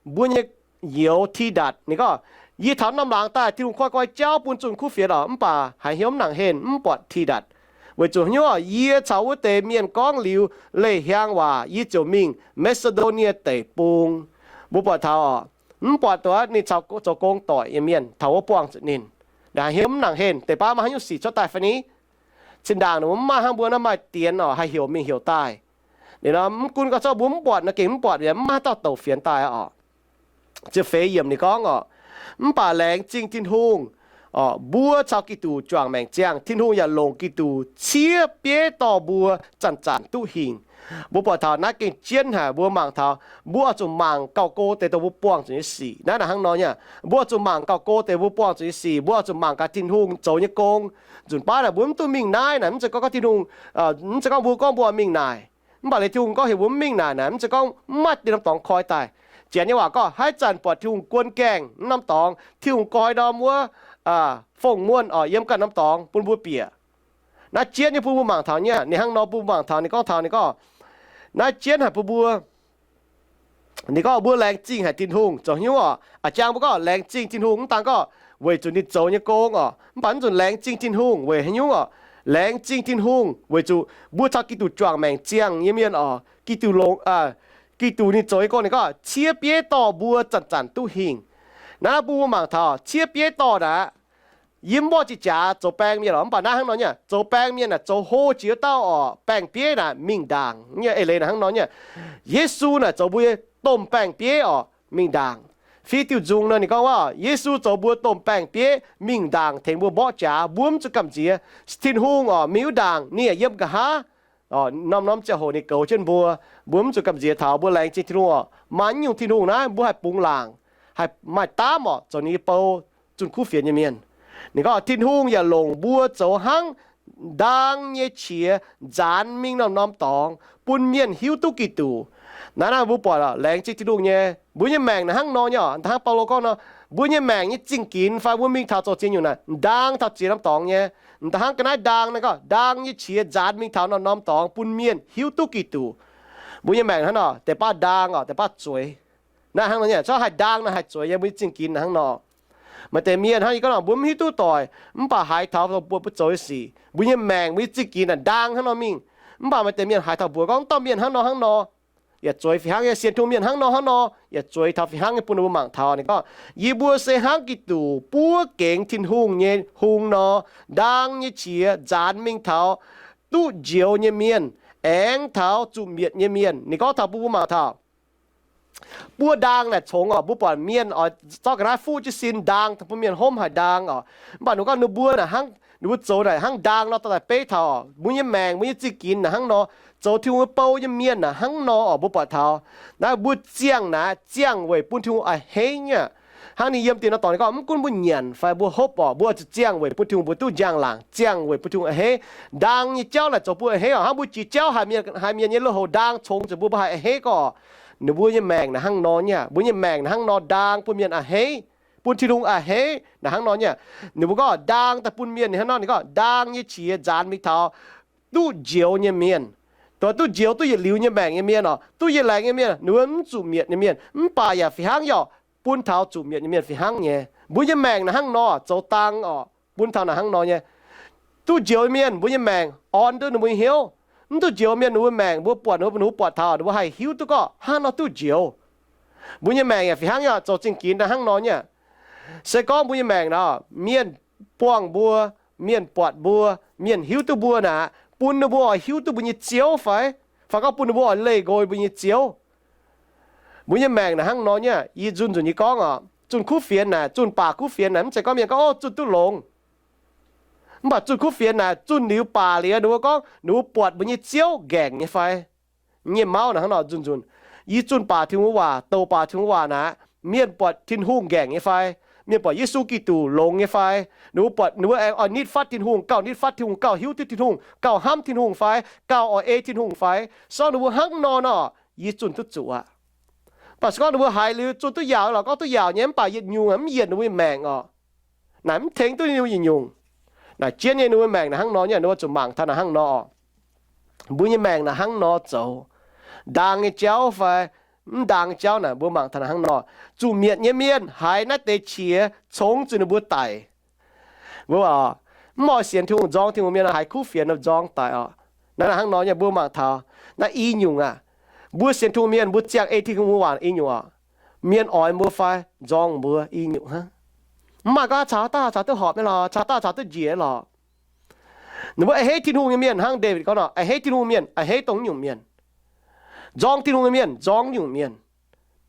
mbuo nyei youz Tidatc. Ninh gorngv, yie taux norm laangz daaih Tin-Hungh koi nqoi jauv bun zunh kuv fienx oc, mv baac haiz hnyouv mv nangc henh, mv buatc Tidatc. Weic zuqc hnyouv oc, yie caux wuov deix mienh gorngv liuz leih hiaang waac, yie ziouc mingh Maa^si^ndo^nie Deic-Bung. Mbuo buatc taux oc, mv buatc duqv ninh caux zoux gong doic nyei mienh taux wuov buangh zuqc ninh. Haiz hnyouv mv nangc henh, deix baav maaih haaix nyungc sic cuotv daaih fai ni? Zinh ndaangc ninh mbuo mv maaih hnangv mbuo naaiv maaih dienx oc, haih heuc mingh heuc daaih. Liuz nor mv gunv gorngv zorqv mbuo mv buatc nor, gengh mv buatc yaac mv maaih haaix dauh douc fienx daaih oc. Ziepc feix yiemc ninh gorngv oc, mv baac laengz zingh Tin-Hungh, mbuo caux Giduc juangc maengc ziangh, Tin-Hungh yaac longc Giduc ciev bieiv dorh mbuo zanc-zanc duqv hingh. Mbuo buatc taux naaiv gengh jienv haic, mbuo mangc taux mbuo oix zuqc mangc gauh go deix dongh mbuo buangh zuqc nyei sic. Naaiv naaic hnangv nor nyei, mbuo oix zuqc mangc gauh go deix mbuo buangh zuqc nyei sic, mbuo oix zuqc mangc gaax Tin-Hungh zoux nyei gong. Nzunc baav naaic mbuo mv duqv mingh naaiv naaic, mv zeiz gorngv Tin-Hungh, mv zeiz gorngv mbuo gorngv mbuo mingh naaic, mv baac liuz Tin-Hungh gorngv heuc mbuo mv mingh naaic naaic, mv zeiz gorngv mv maaih deix norm dorngx koi daaih. Janx nyei waac gorngv, haaix zanc buatc Tin-Hungh guon gaengh norm dorngx, Tin-Hungh koi norm wuov fongc muonh oc, yiem ganh norm dorngx bun mbuo bieqc. Naaiv jienv nyei bun mbuo mangc taux nyei, ninh hnangv nor bun mbuo mangc taux, ninh gorngv taux, ninh gorngv, naaiv jienv haic bun mbuo, ninh gorngv mbuo laengz zingh haic Tin-Hungh zoux hnyouv oc. A'jang mbuo gorngv laengz zingh Tin-Hungh mv daan gorngv weic zuqc ninh zoux nyei gong oc, mv baac mv nzunc laengz zingh Tin-Hungh weic haaix nyungc oc? Laengz zingh Tin-Hungh weic zuqc mbuo caux Giduc juangc maengc ziangh nyei mienh oc, Giduc longc, Giduc ninh zoux nyei gong, ninh gorngv ciev bieiv dorh mbuo zanc-zanc duqv hingh. Naaiv bun mbuo mangc taux ciev bieiv dorh naaic, yie mv mborqv jiex jaax zoux baeng mienh oc, mv baac naaiv hnangv nor nyei, zoux baeng mienh naaic zoux hlo jiex wuov dauh oc, baeng-bieiv naaic mingh ndaangc nyei. Eix leiz naaic hnangv nor nyei, Yesu naaic zoux mbuo nyei domh baeng-bieiv oc, mingh ndaangc. Fih diuc nzungh nor ninh gorngv waac, Yesu zoux mbuo domh baeng-bieiv mingh ndaangc tengx mbuo mborqv jaax, mbuo mv zuqc gamh nziex. Tin-Hungh oc, mingh wuov ndaangc ninh yaac yiem nqa'haav. Norm-norm ziangh hoc ninh goux jienv mbuo, mbuo mv zuqc gamh nziex taux. Mbuo laengz zingh Tin-Hungh oc, maaih nyungc Tin-Hungh naaiv mbuo haih bungx laangc, haih maaih daamv oc, zoux ninh nyei bou, zunh kuv fienx nyei mienh. Ninh gorngv Tin-Hungh yaac longc mbuo zoux hnangv ndaang nyei qiex nzaanx mingh norm-norm dorngx bun mienh hiuv duqv Giduc. Naaiv naaiv mbuo buatc laengz zingh Tin-Hungh nyei, mbuo nyei maengc naaic hnangv nor nyei oc. Hnangv Baulo gorngv nor, mbuo nyei maengc nyei zingh ginx fai mbuo mingh taux zoux ziex nyungc naaic, ndaang taux ziex norm dorngx nyei. Hnangv ga'naaiv ndaang naaiv gorngv, ndaang nyei qiex nzaanx mingh taux norm-norm dorngx bun mienh hiuv duqv Giduc. Mbuo nyei maengc hnangv nor, deix baav ndaang oc, deix baav zueiz. Naaiv hnangv nor nyei, corc haih ndaang naaic haih zueiz nyei, mbuo nyei zingh ginx hnangv nor. Maaih deix mienh hnangv yie gorngv nor, mbuo mv hiuv duqv doic, mv baac haiz taux buatc mbuo zoux nyei sic, mbuo nyei maengc, mbuo nyei zingh ginx naaic ndaang hnangv nor mingh. Mv baac maaih deix mienh haiz taux mbuox gorngv, dauh mienh hnangv nor hnangv nor, yaac zueiz fih hnangv nyei, sienx Tin-Hungh mienh hnangv nor hnangv nor, yaac zueiz taux fih hnangv nyei. Bun mbuo mangc taux ninh gorngv, yie mbuo se hnangv Giduc buov gengx Tin-Hungh nyei hung nor, ndaang nyei qiex nzaanx mingh taux duqv njoux nyei mienh aengx taux zuqc mietc nyei mienh. Ninh gorngv taux bun mbuo mangc taux buov ndaang naaic congx oc. Mbuo buatc mienh oix zorqv ga'naaiv fuqv jienv sin, ndaang taux bun mienh hopv haic ndaang oc. Mv baac ninh gorngv ninh mbuo naaic hnangv, ninh mbuo zoux naaic hnangv ndaang nor dorh daaih beiv taux oc. Mbuo nyei maengc, mbuo nyei zingh ginx naaic hnangv nor, zoux Tin-Hungh nyei bou nyei mienh naaic hnangv nor oc. Mbuo buatc taux naaiv mbuo ziangh naaic, ziangh weic bun Tin-Hungh a'hneiv aqv. Hnangv ninh yiem diex nor dorngc ninh gorngv, mv gunv mbuo nyanc fai mbuo hopv orqc, mbuo zuqc ziangh weic bun Tin-Hungh mbuo duqv njang-laangc, ziangh weic bun Tin-Hungh a'hneiv. Ndaang nyei jauv naaic zoux bun a'hneiv orqc. Hnangv mbuo jiex jauv haiz mienh, haiz mienh nyei lui-houx ndaang congx zuqc mbuo, mbuo haih a'hneiv gorqv. Ninh mbuo nyei maengc naaic hnangv nor nyei aqv. Mbuo nyei maengc naaic hnangv nor ndaang bun mienh a'hneiv, bun Tin-Hungh a'hneiv naaic hnangv nor nyei aqv. Ninh mbuo gorngv ndaang daaih bun mienh hnangv nor, ninh gorngv ndaang nyei qiex nzaanx mingh taux duqv njoux nyei mienh, duqv njoux duqv yietc liuz nyei maengc nyei mienh orqc, duqv yietc laengz nyei mienh, ninh mbuo mv zuqc mietc nyei mienh. Mv baac yaac fih hnangv yaac bun taux zuqc mietc nyei mienh fih hnangv nyei. Mbuo nyei maengc naaic hnangv nor zoux dang orqc, bun taux naaic hnangv nor nyei. Duqv njoux mienh mbuo nyei maengc orn duqv ninh mbuo nyei hnyouv. Mv duqv njoux mienh ninh mbuo maengc mbuo buatc, ninh mbuo buatc taux ninh mbuo haih hiuv duqv gorngv hnangv nor duqv njoux. Mbuo nyei maengc yaac fih hnangv yaac zoux zingh ginx naaic hnangv nor nyei aqv. Se gorngv mbuo nyei maengc naaic, mienh buangh mbuo, mienh buatc mbuo, mienh hiuv duqv mbuo naaic, bun ninh mbuo oix hiuv duqv mbuo nyei Ziouv fai? Fai gorngv bun ninh mbuo oix leih nqoi mbuo nyei Ziouv? Mbuo nyei maengc naaic hnangv nor nyei aqv. Yie nzunc nzunc nyei gorngv orqc, zunh kuv fienx naaic, zunh baac kuv fienx naaic, mv zeiz gorngv mienh gorngv, ov, zunh duqv longx. Mv baac zunh kuv fienx naaic, zunh liuz baac liuz, ninh mbuo gorngv ninh mbuo buatc mbuo nyei Ziouv nqaengc nyei fai? Nyei mauv naaic hnangv nor nzunc nzunc. Yie zunh baac Tin-Hungh waac, douc baac Tin-Hungh waac naaic, mienh buatc Tin-Hungh nqaengc nyei fai? Mienh buatc Yesu Giduc longx nyei fai? Ninh mbuo buatc ninh mbuo aengx oix nitv fatv Tin-Hungh, gauh nitv fatv Tin-Hungh, gauh hiuv duqv Tin-Hungh, gauh hnamv Tin-Hungh fai? Gauh oix ei Tin-Hungh fai? Sorng ninh mbuo hnangv nor nor, yie zunh duqv zuqc aqv. Mv baac se gorngv ninh mbuo haiz liuz zunh duqv yaauc lorqc, gorngv duqv yaauc nyei, mv baac yietc nyungc mv yienc ninh mbuo nyei maengc orqc. Naaic mv tengx duqv ninh mbuo yietc nyungc. Naaic jienv nyei ninh mbuo maengc naaic hnangv nor nyei, ninh mbuo zuqc mangc taux naaic hnangv nor orqc. Mbuo nyei maengc naaic hnangv nor zoux, ndaang nyei jauv fai mv ndaang nyei jauv naaic, mbuo mangc taux naaic hnangv nor. Zuqc mietc nyei mienh haiz naaiv deix qiex congx zuqc ninh mbuo daic. Mbuo mv oix sienx Tin-Hungh nzorng Tin-Hungh mienh haiz kuv fienx nor nzorng daic orqc. Naaiv hnangv nor nyei, mbuo mangc taux naaiv i nyungc aqv. Mbuo sienx Tin-Hungh mienh mbuo ziangh ei Tin-Hungh waac i nyungc orqc. Mienh oix mbuo fai nzorng mbuo i nyungc hnangv. Mv maaih gorngv caux dauh caux duqv horpc nyei lorqc, caux dauh caux duqv njiec lorqc. Ninh mbuo a'hneiv Tin-Hungh nyei mienh hnangv Ndaawitv gorngv nor, a'hneiv Tin-Hungh mienh a'hneiv dongh nyungc mienh. Nzorng Tin-Hungh nyei mienh nzorng nyungc mienh.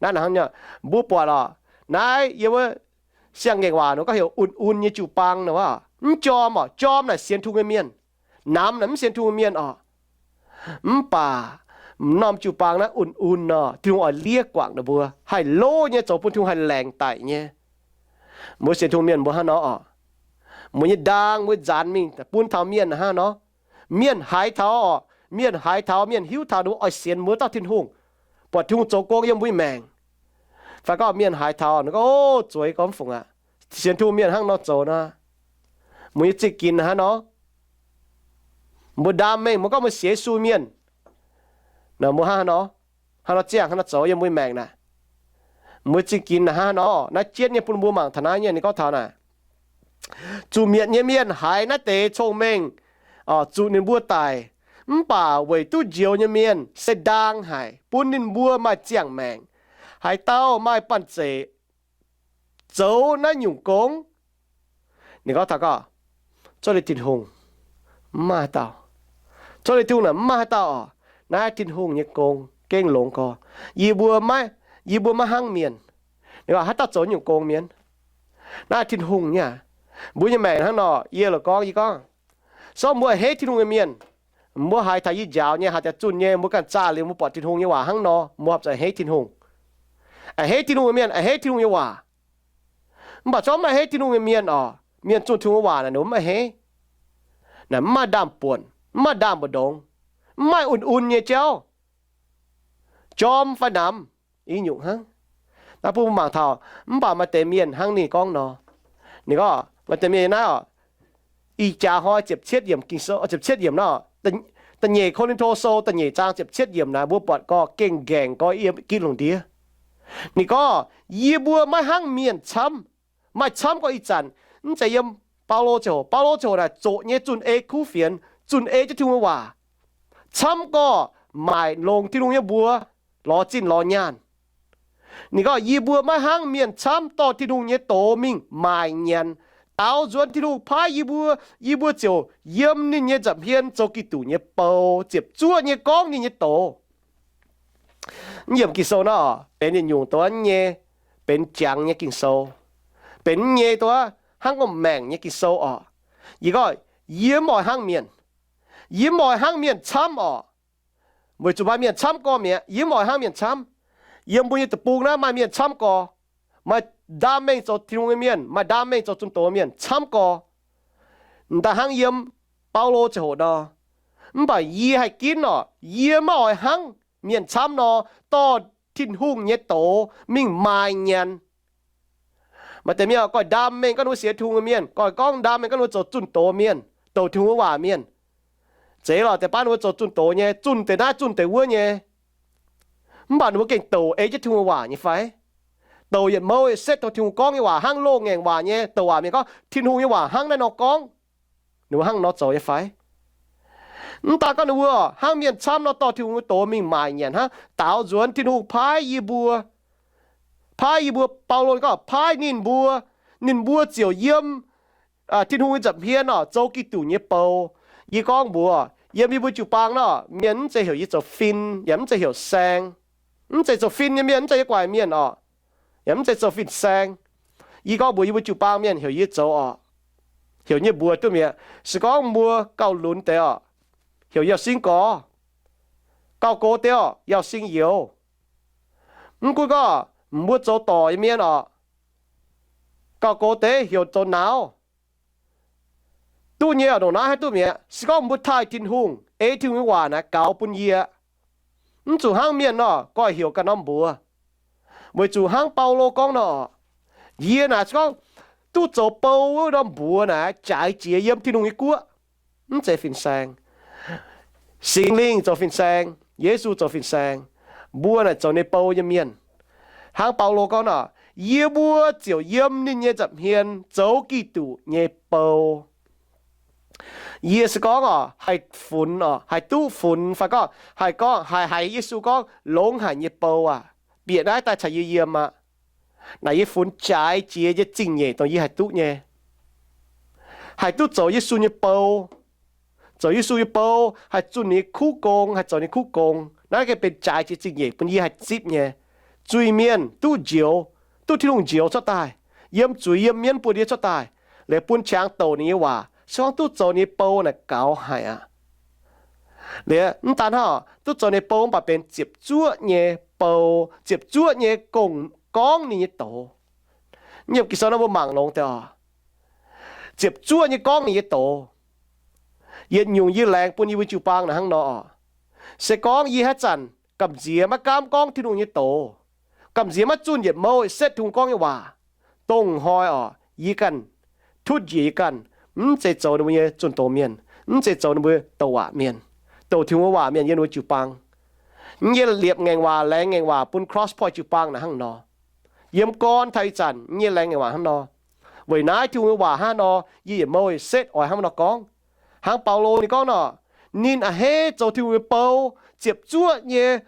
Naaiv hnangv nor, mbuo buatc orqc, naaiv yiem wuov siang-ngaengc waac nor gorngv heuc un-un nyei jiu-baang nor, mv jorm orqc, jorm naaic sienx Tin-Hungh nyei mienh, namx naaic mv sienx Tin-Hungh nyei mienh orqc. Mv baac m'normh jiu-baang naaiv un-un nor, Tin-Hungh oix liev guangc ninh mbuo, haih lov nyei, zoux bun Tin-Hungh haih laengc daic nyei. Mbuo sienx Tin-Hungh mienh mbuo hnangv nor orqc, mbuo nyei ndaang mbuo nzaanx mingh bun taux mienh hnangv nor. Mienh haiz taux orqc, mienh haiz taux, mienh hiuv taux, ninh mbuo oix sienx mbuo dauh Tin-Hungh, buatc Tin-Hungh zoux gong yiem mbuo nyei maengc. Fai gorngv mienh haiz taux ninh gorngv, ov, zueiz gorngv fungc aqv, sienx Tin-Hungh mienh hnangv nor zoux nor. Mbuo nyei zingh ginx hnangv nor, mbuo ndaam mengh mbuo gorngv mbuo sienx Yesu mienh, mbuo hnangv nor, hnangv nor ziangh hnangv nor zoux yiem mbuo nyei maengc naaic. Mbuo zingh ginx naaic hnangv nor, naaiv jienv nyei bun mbuo mangc taux naaiv nyei, ninh gorngv taux naaic, zuqc mietc nyei mienh haiz naaiv deix cong-mengh zuqc ninh mbuo daic. Mv baac weic duqv njoux nyei mienh se ndaang haic, bun ninh mbuo maaih ziangh maengc. Haaix dauh maaih banh zeic zoux naaiv nyungc gong, ninh gorngv taux gorngv, zorqv liuz Tin-Hungh mv maaih haaix dauh. Zorqv liuz Tin-Hungh naaic mv maaih haaix dauh orqc. Naaiv Tin-Hungh nyei gong gengh longx gorx. Yie mbuo maiv, yie mbuo maiv hnangv mienh. Ninh gorngv haaix dauh zoux nyungc gong mienh? Naaiv Tin-Hungh nyei aqv. Mbuo nyei maengc hnangv nor, yie loc gorngv, yie gorngv, sorng mbuo a'hneiv Tin-Hungh nyei mienh, mbuo haiz taux yie njaaux nyei, haaix deix zunh nyei, mbuo ganh zaah liuz mbuo buatc Tin-Hungh nyei waac hnangv nor, mbuo horpc zuqc a'hneiv Tin-Hungh. A'hneiv Tin-Hungh nyei mienh a'hneiv Tin-Hungh nyei waac. Mv baac zorqv maiv a'hneiv Tin-Hungh nyei mienh orqc, mienh zunh Tin-Hungh waac naaic ninh mbuo maiv a'hneiv. Naaic mv maaih ndaamv-buonc, mv maaih ndaamv-mbu'ndongx, mv maaih un-un nyei jauv, jorm fai namx, i nyungc hnangv. Naaiv bun mbuo mangc taux, mv baac maaih deix mienh hnangv ninh gorngv nor. Ninh gorngv maaih deix mienh naaiv orqc, ih jaax hnoi ziepc cietv yiemc Ging-Sou, ziepc cietv yiemc naaiv, Da'nyeic Ko^lin^to Sou da'nyeic zaang ziepc cietv yiemc naaic, mbuo buatc gorqv gengh nqaengc gorx yiem ginv lungh ndiev. Ninh gorngv, yie mbuo maiv hnangv mienh camv, maaih camv gorx ih zanc, mv zeiz yiem Baulo ziangh hoc. Baulo ziangh hoc naaic zoqc nyei zunh ei kuv fienx, zunh ei jienv Tin-Hungh nyei waac. Camv gorx maaic longc Tin-Hungh nyei mbuox lorz zinh lorz nyaanh. Ninh gorngv, yie mbuo maiv hnangv mienh camv dorh Tin-Hungh nyei doz mingh maaic nyanc. Daaux nzuonx Tin-Hungh paaiv yie mbuo, yie mbuo ziouc yiem ninh nyei nza'hmien zoux Giduc nyei bou, ziepc zuoqv nyei gorngv ninh nyei doz. Mv yiemc Ging-Sou naaiv orqc, benx yietc nyungc dongh nyei, benx jangx nyei Ging-Sou, benx nyei dongh hnangv gorngv maengc nyei Ging-Sou orqc. Yie gorngv, yie mv oix hnangv mienh. Yie mv oix hnangv mienh camv orqc. Weic zuqc maaih mienh camv gorx mi'aqv. Yie mv oix hnangv mienh camv. Yiem mbuo nyei deic-bung naaiv maaih mienh camv gorx. maaih ndaam mengh zoux Tin-Hungh nyei mienh, maaih ndaam mengh zoux zunh doz mienh camv gorx. M'daaih hnangv yiem Baulo ziangh hoc nor. Mv baac yie haih ginv orqc, yie maiv oix hnangv mienh camv nor, dorh Tin-Hungh nyei doz mingh maaic nyanc. Maaih deix mienh oix goiv ndaam mengh gorngv ninh mbuo sienx Tin-Hungh nyei mienh, goiv gorngv ndaam mengh gorngv ninh mbuo zoux zunh doz mienh, douc Tin-Hungh nyei waac mienh. Zeiz lorqc, deix baav ninh mbuo zoux zunh doz nyei, zunh deix naaiv zunh deix wuov nyei. Mv baac ninh mbuo gengh douc ei jienv Tin-Hungh nyei waac nyei fai? Douc yietc mouh setv taux Tin-Hungh gorngv nyei waac hnangv loz-ngaengc waac nyei douc waac mienh gorngv Tin-Hungh nyei waac hnangv naaiv nor gorngv. Ninh mbuo hnangv nor zoux nyei fai? Mv daan gorngv ninh mbuo hnangv mienh camv nor dorh Tin-Hungh nyei doz mingh maaic nyanc hnangv. Daaux nzuonx Tin-Hungh paaiv yie mbuo, paaiv yie mbuo, Baulo gorngv paaiv ninh mbuo, ninh mbuo ziouc yiem Tin-Hungh nyei nza'hmien orqc, zoux Giduc nyei bou. Yie gorngv mbuox yiem yie mbuo jiu-baang nor, mienh mv zeiz heuc yie zoux fin, yaac mv zeiz heuc saeng. Mv zeiz zoux fin nyei mienh, mv zeiz yie guaix mienh orqc, yaac mv zeiz zoux fin-saeng. Yie gorngv mbuox yie mbuo jiu-baang mienh heuc yie zoux orqc, heuc nyei mbuox duqv mi'aqv. Se gorngv mbuo gauh lunx deix orqc, heuc Yauh Singv Gorx. Gauh gox deix orqc, Yauh Singv Youz. Mv gunv gorngv mbuo zoux dorc nyei mienh orqc, gauh gox deix heuc zoux Nauz. Duqv nyei orqc, ndongc naaiv haih duqv mi'aqv. Se gorngv mbuo taaih Tin-Hungh, ei Tin-Hungh nyei waac naaic gaux bun yie, mv zuqc hnangv mienh nor goiv heuc ganh norm mbuox. Weic zuqc hnangv Baulo gorngv nor, yie naaic se gorngv duqv zoux bou wuov norm mbuox naaic jaaix jiex yiem Tin-Hungh nyei guoqv. Mv zeiz fin-saeng. Singx Lingh zoux fin-saeng, Yesu zoux fin-saeng, mbuo naaic zoux ninh bou nyei mienh. Hnangv Baulo gorngv nor, yie mbuo ziouc yiem ninh nyei nza'hmien zoux Giduc nyei bou. Yie se gorngv orqc, haih funx orqc, haih duqv funx fai gorngv haih gorngv haih haiz Yesu gorngv, longx haic nyei bou aah, bieqc naaiv daaih caux yie yiem aqv. Naaic yie funx jaaix jiex nyei zingh nyeic dongh yie haih duqv nyei. Haih duqv zoux Yesu nyei bou. Zoux Yesu nyei bou haih zunh ninh nyei kuv gong, haih zoux ninh kuv gong. Naaiv gengh benx jaaix jiex zingh nyeic bun yie haih zipv nyei. Zuiz-mienh duqv njoux, duqv Tin-Hungh njoux cuotv daaih, yiem zuiz yiem mienv buoz-ndie cuotv daaih, liuz bun qangx douc ninh nyei waac, se gorngv duqv zoux ninh nyei bou naaic gaux haic aqv. Liuz mv daan hnangv, duqv zoux ninh nyei bou mv baac benx ziepc zuoqv nyei bou, ziepc zuoqv nyei gong, gorngv ninh nyei doz. Yiem Ging-Sou naaiv mbuo mangc longx deix orqc, ziepc zuoqv nyei gorngv ninh nyei doz. Yietc nyungc yie laengz bun yie mbuo jiu-baang naaic hnangv nor orqc, se gorngv yie haaix zanc gamh nziex maiv gaamv gorngv Tin-Hungh nyei doz, gamh nziex maiv zunh yietc mouh setv Tin-Hungh gorngv nyei waac, dongh hnoi orqc, yie ganh tutv njiec yie ganh, mv zeiz zoux ninh mbuo nyei zunh doz mienh, mv zeiz zoux ninh mbuo douc waac mienh, douc Tin-Hungh nyei waac mienh yiem ninh mbuo jiu-baang. Yie liepc ngaengc waac, laengz ngaengc waac bun Cross Point jiu-baang naaic hnangv nor. Yiem gorn taux ih zanc yie laengz ngaengc waac hnangv nor. Weic naaiv Tin-Hungh nyei waac hnangv nor, yie yietc mouh setv oix hnangv nor gorngv. Hnangv Baulo ninh gorngv nor, ninh a'hneiv zoux Tin-Hungh nyei bou, ziepc zuoqv nyei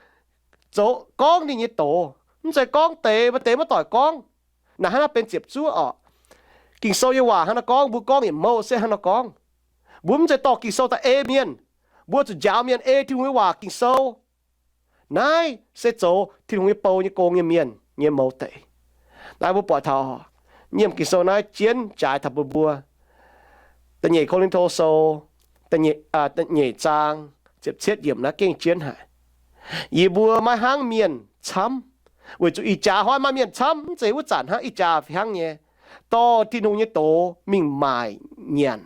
zoux gorngv ninh nyei doz. Mv zeiz gorngv deix maaih deix maiv doic gorngv. Naaic hnangv naaiv benx ziepc zuoqv orqc. Ging-Sou nyei waac hnangv naaiv gorngv, mbuo gorngv yietc mouh setv hnangv nor gorngv. Mbuo mv zeiz dorh Ging-Sou daaih ei mienh. Mbuo zuqc njaaux mienh ei Tin-Hungh nyei waac, Ging-Sou. Naaiv se zoux Tin-Hungh nyei bou nyei gong nyei mienh nyei mouz deix. Naaiv mbuo buatc taux, yiem Ging-Sou naaiv jienv jaaix taux bun mbuo. Da'nyeic Ko^lin^to Sou, da'nyeic zaang, ziepc cietv yiemc naaiv gengh jienv haic. Yie mbuo maiv hnangv mienh camv, weic zuqc ih jaax hnoi maaih mienh camv, mv zeiz wuov zanc hnangv, ih jaax fih hnangv nyei, dorh Tin-Hungh nyei doz mingh maaic nyanc.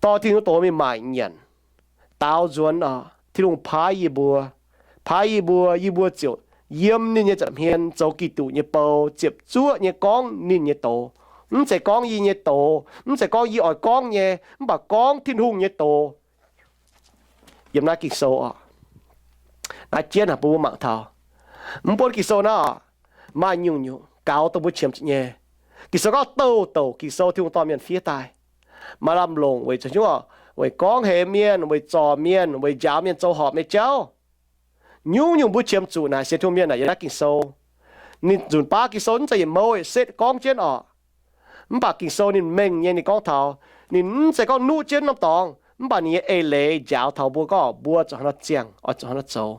Dorh Tin-Hungh nyei doz mingh maaic nyanc. Daaux nzuonx orqc, Tin-Hungh paaiv yie mbuo, paaiv yie mbuo, yie mbuo ziouc yiem ninh nyei nza'hmien zoux Giduc nyei bou, ziepc zuoqv nyei gorngv ninh nyei doz. Mv zeiz gorngv yie nyei doz, mv zeiz gorngv yie oix gorngv nyei, mv baac gorngv Tin-Hungh nyei doz. Yiem naaiv Ging-Sou orqc, naaiv jienv haic bun mbuo mangc taux. Mv buonv Ging-Sou naaiv orqc, maaih nyungc-nyungc gaux dongh mbuo qiemx zuqc nyei. Ging-Sou gorngv douh douc Ging-Sou Tin-Hungh dorh mienh fiev daaih. Maaih lamh longc weic zuqc nyungc, weic gorngv heix mienh, weic zorc mienh, weic njaaux mienh zoux horpc nyei jauv. Nyungc-nyungc mbuo qiemx zuqc naaic sienx Tin-Hungh mienh naaic yiem naaiv Ging-Sou. Ninh nzunc baav Ging-Sou mv zeiz yietc mouh setv gorngv jienv orqc. Mv baac Ging-Sou ninh mengh nyei, ninh gorngv taux, ninh mv zeiz gorngv nuqv jienv norm dorngx, mv baac ninh nyei eix leiz njaaux taux mbuo gorngv mbuo zuqc hnangv nor ziangh, oix zuqc hnangv nor zoux.